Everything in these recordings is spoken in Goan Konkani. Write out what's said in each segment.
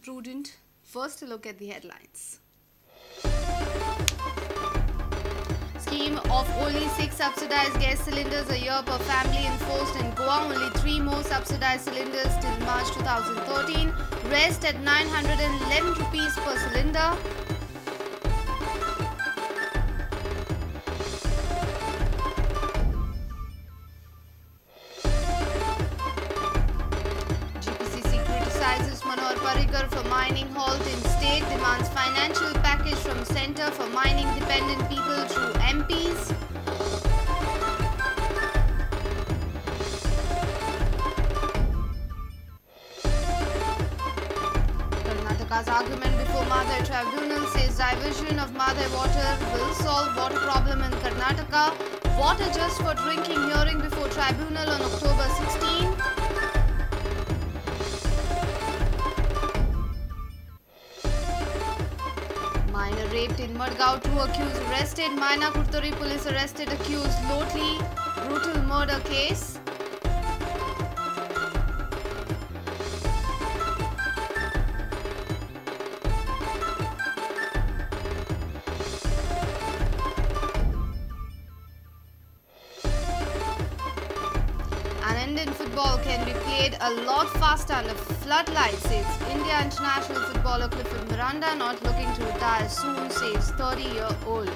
Vanessa Prudent. First, a look at the headlines. Scheme of only 6 subsidized gas cylinders a year per family enforced in Goa. Only 3 more subsidized cylinders till March 2013. Rest at 911 rupees per cylinder. GPCC criticizes Manohar Parrikar for mining halt in state, demands financial package from centre for mining dependent people through MPs. Karnataka's argument before Mhadei Tribunal says diversion of Mhadei water will solve water problem in Karnataka. Water just for drinking hearing before tribunal on October 16. Minor raped in Madgaon, 2 accused arrested. Maina Curtorim police arrested accused Lotli brutal murder case. And Indian football can be played a lot faster under floodlights, says India international footballer Clifford Miranda, not looking to retire soon, says 30-year-old.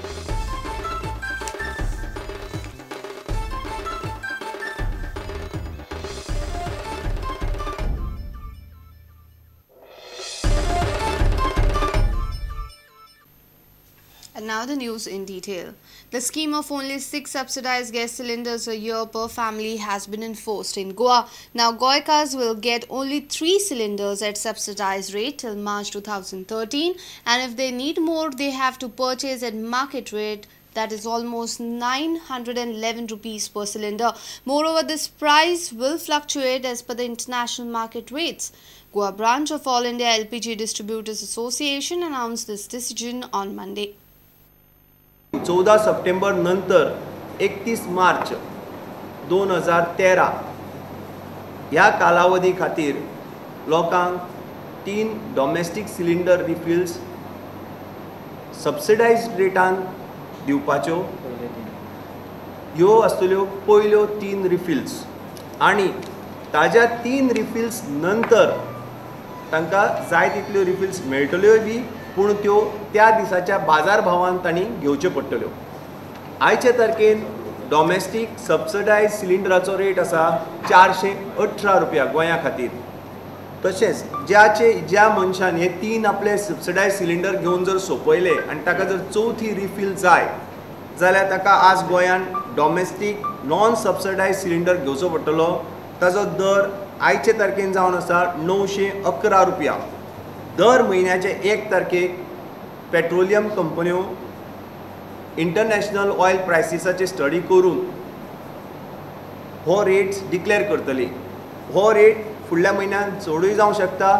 And now the news in detail. The scheme of only 6 subsidized gas cylinders a year per family has been enforced in Goa. Now Goenkars will get only 3 cylinders at subsidized rate till March 2013, and if they need more, they have to purchase at market rate, that is almost 911 rupees per cylinder. Moreover, this price will fluctuate as per the international market rates. Goa branch of All India LPG Distributors Association announced this decision on Monday. 14 September नंतर 31 मार्च 2013 ह्या कालावधी खातीर लोकांक 3 डॉमेस्टिक सिलिंडर रिफिल्स सबसिडायज्ड रेटान दिवपाच्यो ह्यो आसतल्यो पयल्यो 3 रिफिल्स आनी ताज्या 3 रिफिल्स नंतर तांकां जाय तितल्यो रिफिल्स मेळटल्योय बी पूण त्यो त्या दिसाच्या बाजार भावान तांणी घेवच्यो पडटल्यो. आयचे तारखेन डॉमेस्टीक सबसिडायज सिलिंडराचो रेट आसा 418 रुपया गोंया खातीर. तशेंच ज्या मनशान हे 3 आपले सबसिडायज सिलिंडर घेवन जर सोंपयले आनी ताका जर चवथी रिफील जाय जाल्यार ताका आज गोंयान डॉमेस्टीक नॉन सबसिडायज सिलिंडर घेवचो पडटलो. ताजो दर आयचे तारखेन जावन आसा 911 रुपया. दर म्हयन्याचे 1 तारखेक पेट्रोलियम कंपन्यो इंटरनॅशनल ऑयल प्रायसिसाचे स्टडी करून हो रेट डिक्लेअर करतली. हो रेट फुडल्या म्हयन्यान चडूय जावंक शकता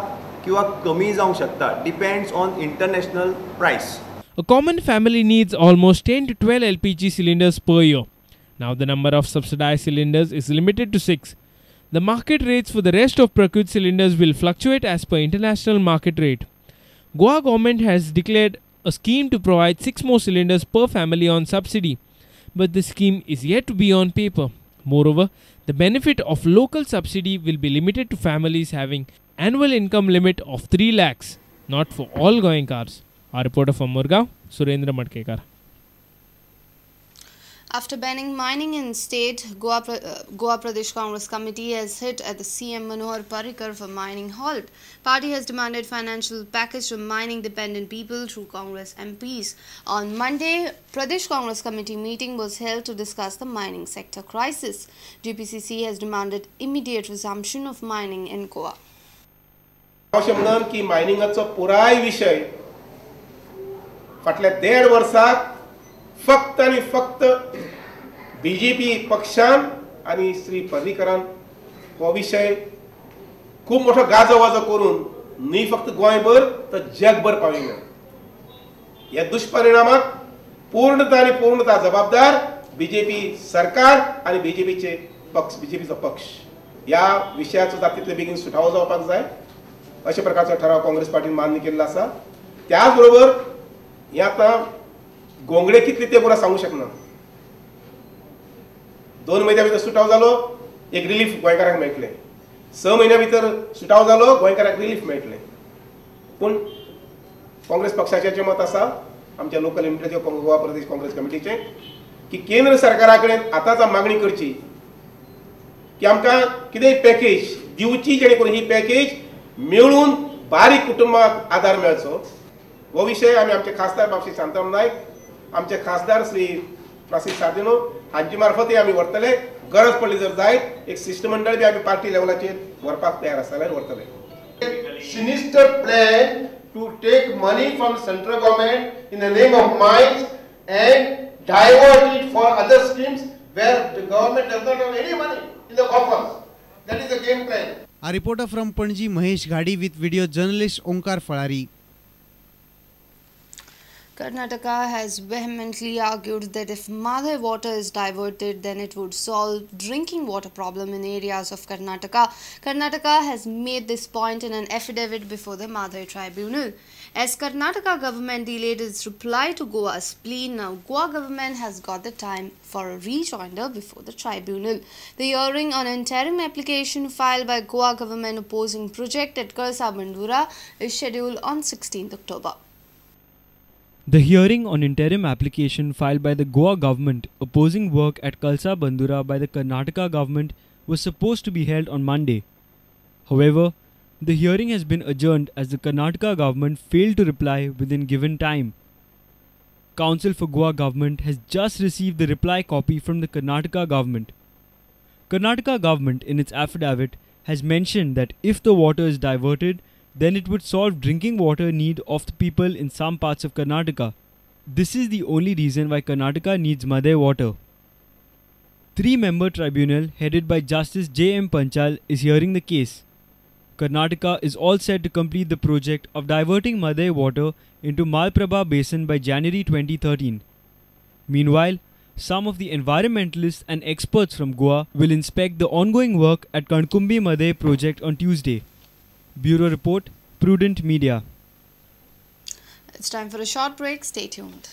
किंवा कमी जावंक शकता, depends on international price. A common family needs almost 10 to 12 LPG cylinders per year. Now the number of subsidized cylinders is limited to 6. The market rates for the rest of procured cylinders will fluctuate as per international market rate. Goa government has declared a scheme to provide 6 more cylinders per family on subsidy, but the scheme is yet to be on paper. Moreover, the benefit of local subsidy will be limited to families having annual income limit of 3 lakhs, not for all Goenkars. Our reporter from Murgaon, Surendra Madkekar. After banning mining in state, Goa Pradesh Congress Committee has hit at the CM Manohar Parrikar for mining halt. Party has demanded financial package from mining dependent people through Congress MPs. On Monday, Pradesh Congress Committee meeting was held to discuss the mining sector crisis. GPCC has demanded immediate resumption of mining in Goa. अशें म्हणून की मायनिंगाचो पुराय विशय फाटल्या 1.5 वर्साक फक्त आनी फक्त बीजेपी पक्षान आनी श्री पर्रीकरान हो विशय खूब मोठो गाजो वाजो करून न्ही फक्त गोंयभर तर जगभर पाविल्लो. ह्या दुष्परिणामाक पूर्णता आनी पूर्णता जबाबदार बीजेपी सरकार आनी बीजेपीचो पक्ष. ह्या विशयाचो जाता तितले बेगीन सुटावो जावपाक जाय. अशा प्रकारचो ठराव काँग्रेस पार्टीन मान्य केल्लो आसा. त्याच बरोबर हे आतां गोंगडे कितले ते पुरा सांगू शकना. 2 म्हयन्या भितर सुटाव जालो, एक रिलीफ गोंयकारांक मेळटलें. 6 म्हयन्या भितर सुटाव जालो, गोंयकारांक रिलीफ मेळटलें. पूण काँग्रेस पक्षाचें मत आसा, आमच्या लोकल युनिटाचे गोवा प्रदेश काँग्रेस कमिटीचें, की केंद्र सरकारा कडेन आतांच मागणी करची की आमकां कितेंय पॅकेज दिवची जेणे करून ही पॅकेज मेळून बारीक कुटुंबाक आदार मेळचो. हो विशय आमी आमचे खासदार बाब श्री शांताराम नायक, आमचे खासदार श्री फ्रांसीस सार्दिनो हांचे मार्फतय आमी व्हरतले. गरज पडली जर जायत एक शिश्टमंडळ बी आमी पार्टी लेवलाचेर व्हरपाक तयार आसा जाल्यार व्हरतले. Sinister plan to take money from central government in the name of mines and divert it for other schemes where the government does not have any money in the coffers. That is the game plan. A reporter from Panaji, Mahesh Ghadi with video journalist Onkar Falari. Karnataka has vehemently argued that if Mhadei water is diverted, then it would solve drinking water problem in areas of Karnataka. Karnataka has made this point in an affidavit before the Mhadei tribunal. As Karnataka government delayed its reply to Goa's plea, now Goa government has got the time for a rejoinder before the tribunal. The hearing on interim application filed by Goa government opposing project at Kalsa Bandura is scheduled on 16th October. The hearing on interim application filed by the Goa government opposing work at Kalsa Bandura by the Karnataka government was supposed to be held on Monday. However, the hearing has been adjourned as the Karnataka government failed to reply within given time. Counsel for Goa government has just received the reply copy from the Karnataka government. Karnataka government in its affidavit has mentioned that if the water is diverted, then it would solve drinking water need of the people in some parts of Karnataka. This is the only reason why Karnataka needs Mhadei water. 3-member tribunal headed by Justice J.M. Panchal is hearing the case. Karnataka is all set to complete the project of diverting Mhadei water into Malaprabha basin by January 2013. Meanwhile, some of the environmentalists and experts from Goa will inspect the ongoing work at Kankumbi Mhadei project on Tuesday. Bureau Report, Prudent Media. It's time for a short break. Stay tuned.